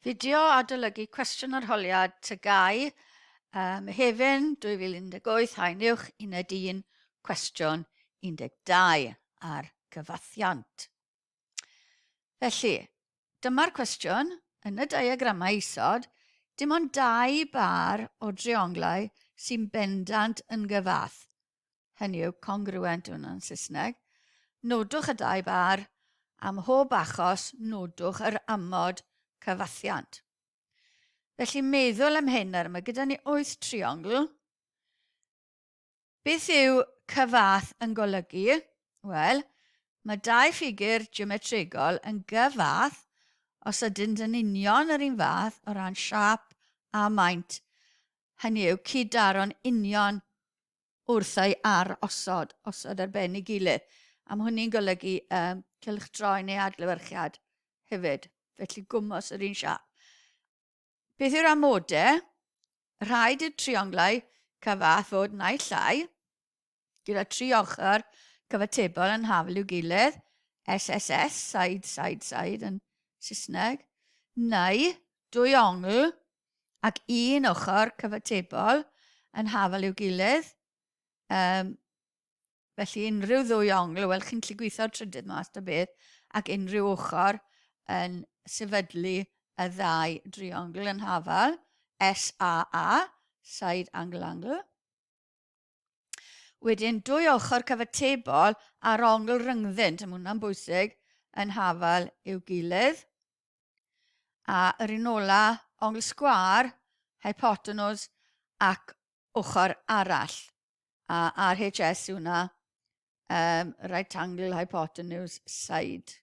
Fideo adolygu cwestiwn arholiad TGAU uh, Mehefin 2018, haen uwch, uned 1, cwestiwn 12 ar gyfathiant. Felly, dyma'r cwestiwn. Yn y diagramau isod, dim ond dau bar o drionglau sy'n bendant yn gyfath. Hynny yw, congruent yw hwnna'n Saesneg. Nodwch y dau bar, am mhob achos nodwch yr amod cyfathiant. Felly meddwl am hyn ar mae gyda ni wyth triongl. Beth yw cyfath yn golygu? Wel, mae dau ffigur geometregol yn gyfath os ydynt yn union yr un fath o ran siâp a maint. Hynny yw, cyd-daro'n union wrth ei ar osod, osod ar ben ei gilydd. A mae hwnny'n golygu um, cylchdroi neu adlewyrchiad hefyd. Felly gwmws yr un siap. Beth yw'r amodau? Rhaid i'r trionglau cyfath fod naill ai gyda tri ochr cyfatebol yn hafel i'w gilydd, SSS, side, side, side yn Saesneg, neu dwy ongl ac un ochr cyfatebol yn hafal i'w gilydd. Um, felly unrhyw ddwy ongl, wel chi'n gallu gweithio'r trydydd mas ta beth, ac unrhyw ochr yn sefydlu y ddau driongl yn hafal, SAA, side angle angle. Wedyn dwy ochr cyfatebol a'r ongl rhyngddynt, a mae hwnna'n bwysig, yn hafal i'w gilydd. A yr un ola, ongl sgwâr, hypotenws ac ochr arall. A RHS yw hwnna, um, right angle hypotenuse side.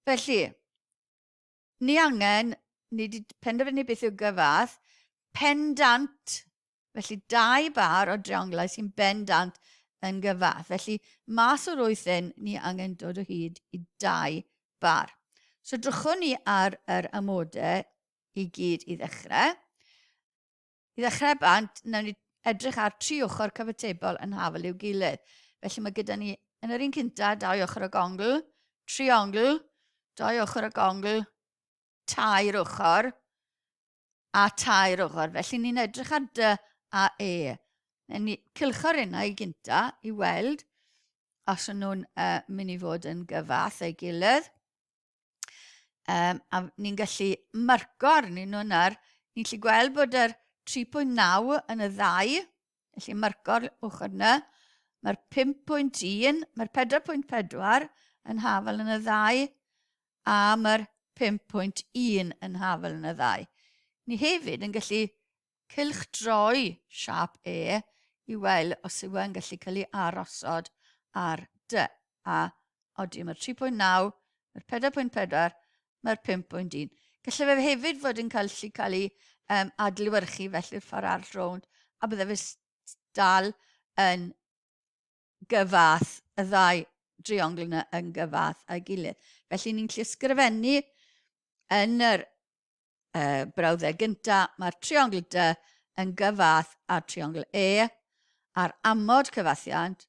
Felly, ni angen, ni wedi penderfynu beth yw gyfath, pendant, felly dau bar o drionglau sy'n bendant yn gyfath. Felly, mas o'r wyth hyn, ni angen dod o hyd i dau bar. So, drychwn ni ar yr amodau i gyd i ddechrau. I ddechrau bant, wnawn ni edrych ar tri ochr cyfatebol yn hafal i'w gilydd. Felly mae gyda ni, yn yr un cynta, dau ochr o gongl, triongl, dau ochr o gongl, tair ochr, a tair ochr. Felly ni'n edrych ar D a E. Newn ni cylcho'r yna i gynta i weld os ydyn nhw'n uh, mynd i fod yn gyfath ei gilydd. Um, a ni'n gallu marco arnyn nhw nawr. Ni'n gallu gweld bod yr 3.9 yn y ddau, felly marco'r ochr yna. Mae'r 5.1, mae'r 4.4 yn hafal yn y ddau, a mae'r 5.1 yn hafal yn y ddau. Ni hefyd yn gallu cylchdroi siâp E i weld os yw e'n gallu cael ei arosod ar D. A odi, mae'r 3.9, mae'r 4.4, mae'r 5.1. Gallai fe hefyd fod yn cael, gallu cael ei um, adlewyrchu felly'r ffordd arall rownd, a bydde fe dal yn gyfath, y ddau driongl yna yn gyfath a'i gilydd. Felly ni'n gallu ysgrifennu yn yr uh, brawddeg gynta, mae'r triongl D yn gyfath â'r triongl E, a'r amod cyfathiant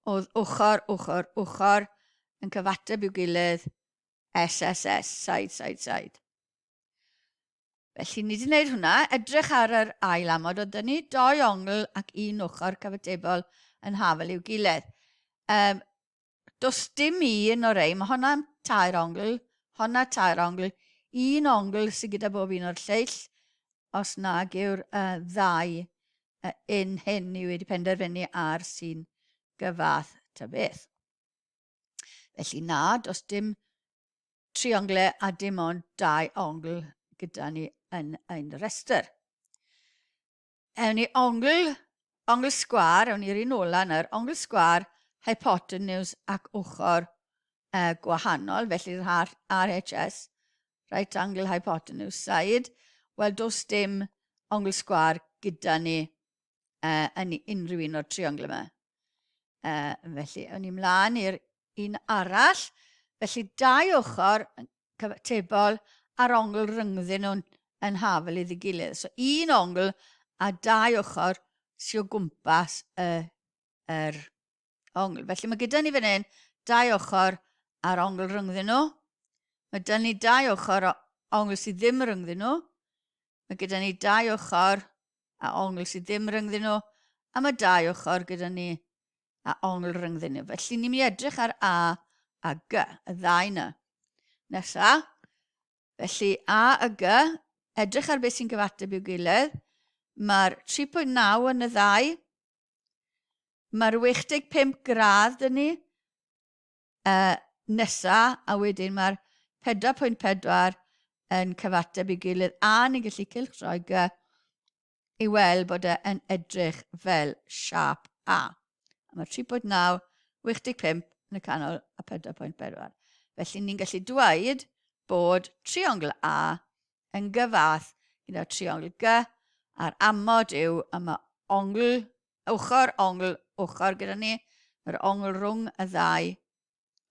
oedd ochr, ochr, ochr yn cyfateb i'w gilydd SSS, side, side, side. Felly ni wedi gwneud hwnna, edrych ar yr ail amod oedd ni, doi ongl ac un ochr cyfatebol yn hafel i'w gilydd. Um, Does dim un o'r rei, mae honna'n tair ongl, honna tair ongl, un ongl sydd gyda bob un o'r lleill, os nag yw'r uh, ddau uh, un hyn ni wedi penderfynu ar sy'n gyfath ta beth. Felly na, does dim triongle a dim ond dau ongl gyda ni yn ein rhestr. Ewn ni ongl, ongl sgwâr, ewn ni'r un ola nawr, ongl sgwâr, hypotenuse ac ochr uh, gwahanol, felly'r RHS, right angle hypotenuse side, wel does dim ongl sgwâr gyda ni uh, yn unrhyw un o'r triongl yma. Uh, felly, ewn ni mlaen i'r un arall. Felly, dau ochr cyfatebol a'r ongl rhyngddyn nhw'n yn hafel iddi gilydd. So un ongl a dau ochr sy'n o gwmpas y, yr ongl. Felly mae gyda ni fan hyn dau ochr a'r ongl rhyngddyn nhw. Mae dyn ni dau ochr ongl sydd ddim rhyngddyn nhw. Mae gyda ni dau ochr a ongl sydd ddim rhyngddyn nhw, a mae dau ochr gyda ni a ongl rhyngddyn nhw. Felly ni'n mynd i edrych ar A a G, y ddau yna. Nesa, felly A a G, edrych ar beth sy'n cyfateb i'w gilydd. Mae'r 3.9 yn y ddau. Mae'r 85 gradd dyn ni nesa, a wedyn mae'r 4.4 yn cyfateb i'w gilydd, a ni'n gallu cylchdroi G i weld bod e yn edrych fel siâp A. A mae 3.9, 85 yn y canol a 4.4. Felly ni'n gallu dweud bod triongl A yn gyfath gyda triongl G a'r amod yw y mae ongl, ochr, ongl, ochr gyda ni. Mae'r ongl rhwng y ddau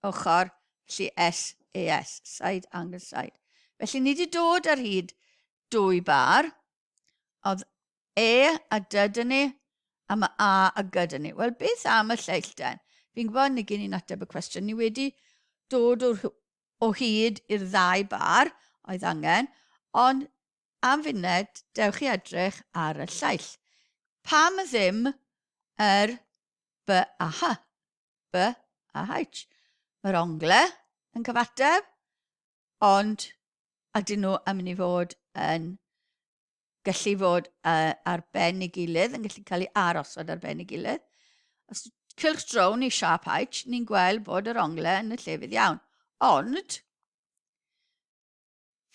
ochr, felly S, A, S, side, angle, side. Felly ni wedi dod ar hyd dwy bar. Oedd E a D dyn ni, a mae A a G dyn ni. Wel, beth am y lleill den? Fi'n gwybod ni gen i'n ateb y cwestiwn. Ni wedi dod o, o hyd i'r ddau bar oedd angen, ond am funed, dewch i edrych ar y lleill. Pam ddim yr B a H? B a H. Mae'r ongle yn cyfateb, ond ydyn nhw yn mynd i fod yn gallu fod uh, ar ben ei gilydd, yn gallu cael ei arosod ar ben ei gilydd. Os cylch drown i siap H, ni'n gweld bod yr ongle yn y llefydd iawn. Ond,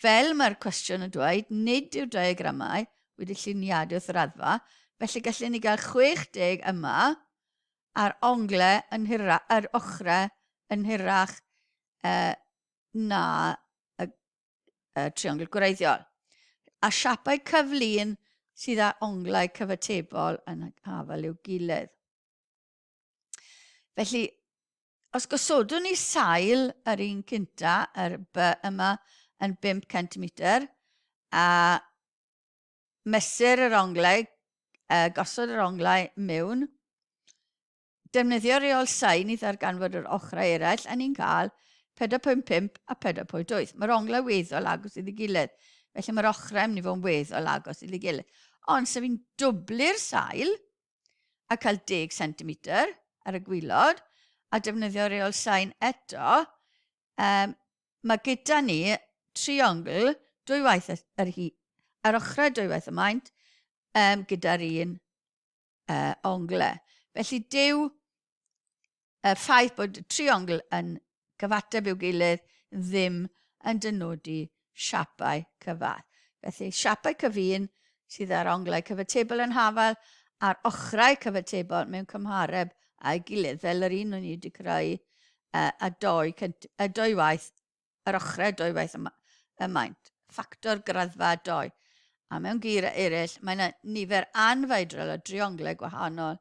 fel mae'r cwestiwn yn dweud, nid yw'r diagramau wedi lluniadu wrth raddfa, felly gallwn ni gael 60 yma a'r ongle yn hira, yr ochrau yn hirach uh, na y, y triongl gwreiddiol. A siapau cyflun sydd â onglau cyfatebol yn hafal i'w gilydd. Felly, os gosodwn ni sail yr un cynta, yr B yma, yn 5 cm, a mesur yr onglau, gosod yr onglau mewn, defnyddio reol sain i ddarganfod yr ochrau eraill, a ni'n cael 4.5 a 4.8. Mae'r onglau weddol agos iddi gilydd, felly mae'r ochrau yn mynd i fod yn weddol agos iddi gilydd. Ond sef fi'n dwblu'r sail a cael 10 cm ar y gwylod, a defnyddio reol sain eto, um, mae gyda ni triongl dwywaith yr, hi, yr ochrau dwywaith y maint um, gyda'r un uh, ongle. Felly dyw y ffaith bod y triongl yn gyfateb i'w gilydd ddim yn dynodi siapau cyfath. Felly siapau cyfun sydd ar onglau cyfatebol yn hafal a'r ochrau cyfatebol mewn cymhareb â'i gilydd, fel yr un o'n i wedi creu a doi, a dwywaith, yr ochrau dwywaith y, y maint, ffactor graddfa doi. A mewn geiriau eraill, mae yna nifer anfeidrol o drionglau gwahanol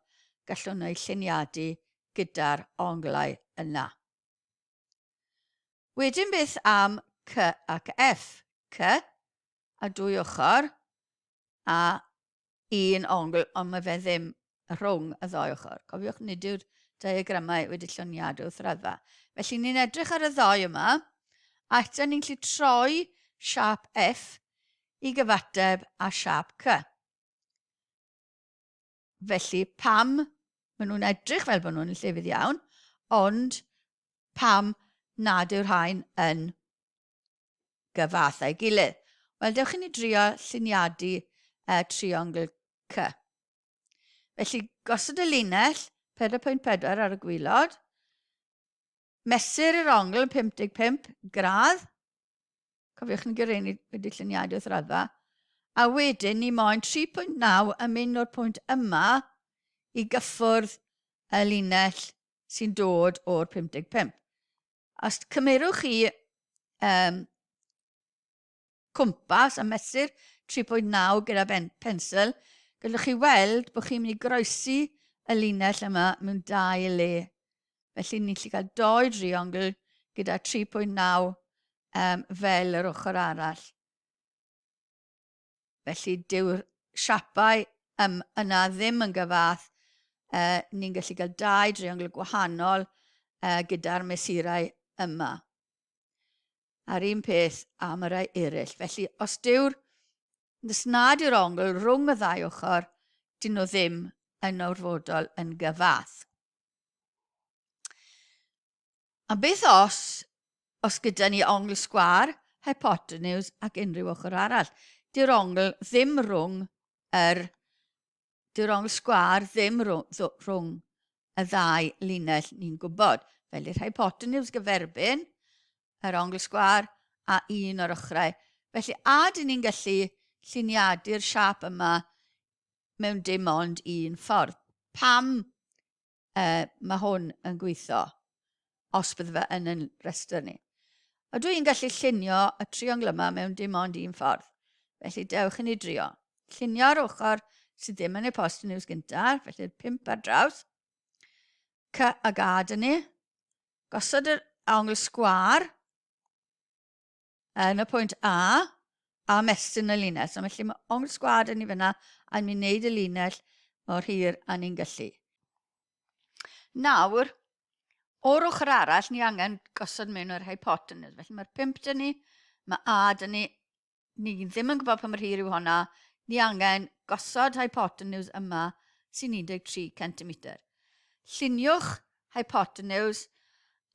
gallwn eu lluniadu gyda'r onglau yna. Wedyn beth am C ac F? C a dwy ochr a un ongl, ond mae fe ddim rhwng y ddou ochr. Cofiwch, nid yw'r diagramau wedi lluniadu wrth raddfa. Felly ni'n edrych ar y ddou yma, a eto ni'n gallu troi siap F i gyfateb â siap C. Felly pam maen nhw'n edrych fel bod nhw'n llefydd iawn, ond pam nad yw'r rhain yn gyfath â'i gilydd? Wel, dewch i ni drio lluniadu uh, triongl C. Felly, gosod y linell 4.4 ar y gwylod, mesur yr ongl 55 gradd, cofiwch ni gyrru ni wedi lluniadu wrth raddfa, a wedyn ni moyn 3.9 yn mynd o'r pwynt yma i gyffwrdd y linell sy'n dod o'r 55. Os cymerwch chi um, cwmpas a mesur 3.9 gyda ben, pensel, gallwch chi weld bod chi'n mynd i groesi y linell yma mewn dau le. Felly ni'n gallu cael doi driongl gyda 3.9 um, fel yr ochr arall. Felly dyw'r siapau um, yna ddim yn gyfath. Uh, ni'n gallu cael dau driongl gwahanol uh, gyda'r mesurau yma. A'r un peth am y rhai eraill. Felly, os dyw'r Os nad yw'r ongl rhwng y ddau ochr, dyn nhw ddim yn orfodol yn gyfath. A beth os, os gyda ni ongl sgwâr, hypotenws ac unrhyw ochr arall? Dyw'r ongl ddim rhwng yr... Dyw'r ongl sgwâr ddim rhwng y ddau linell ni'n gwybod. Fel i'r hypotenws gyferbyn, yr ongl sgwâr a un o'r ochrau. Felly, a dyn ni'n gallu lluniadu'r siâp yma mewn dim ond un ffordd? Pam mae hwn yn gweithio os bydde fe yn yn rhestr ni? Ydw i'n gallu llunio y triongl yma mewn dim ond un ffordd? Felly dewch i ni drio. Llunio'r ochr sydd ddim yn ei post news gyntaf, felly'r 5 ar draws. C a A dyn ni. Gosod yr ongl sgwâr yn y pwynt A a mestyn y linell. So felly mae ongl sgwâr yn ni fyna a ni'n neud y linell mor hir a ni'n gallu. Nawr, o'r ochr arall, ni angen gosod mewn yr hypotenuse. Felly mae'r 5 dyn ni, mae A dyn ni, ni ddim yn gwybod pa mor hir yw honna, ni angen gosod hypotenuse yma sy'n 13 cm. Lluniwch hypotenuse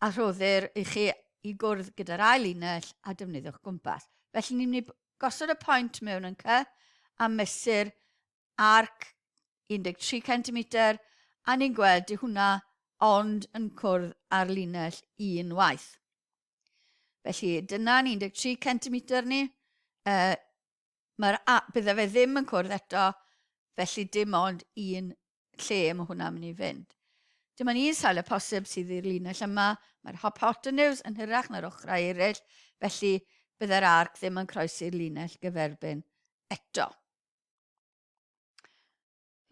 a rhoddir i chi i gwrdd gyda'r ail linell a defnyddiwch gwmpas. Felly ni'n mynd i gosod y pwynt mewn yn C a mesur arc 13 cm a ni'n gweld di hwnna ond yn cwrdd â'r linell un waith. Felly dyna'n 13 cm ni. Mae'r a, bydde fe ddim yn cwrdd eto, felly dim ond un lle mae hwnna'n mynd i fynd. Dim ond un safle posib sydd i'r linell yma. Mae'r hypotenuse yn hyrach na'r ochrau eraill, felly bydde'r arc ddim yn croesi'r linell gyferbyn eto.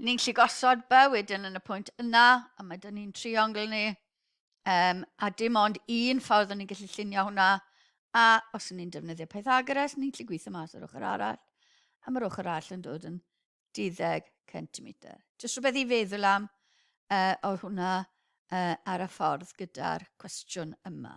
Ni'n gallu gosod B wedyn yn y pwynt yna, a mae dyn ni'n triongl ni. A dim ond un ffordd o'n ni'n gallu llunio hwnna, a os o'n ni'n defnyddio Pythagoras, ni'n gallu gweithio mas yr ochr arall, a mae'r ochr arall yn dod yn 12 cm. Jyst rhywbeth i feddwl am oedd hwnna ar y ffordd gyda'r cwestiwn yma.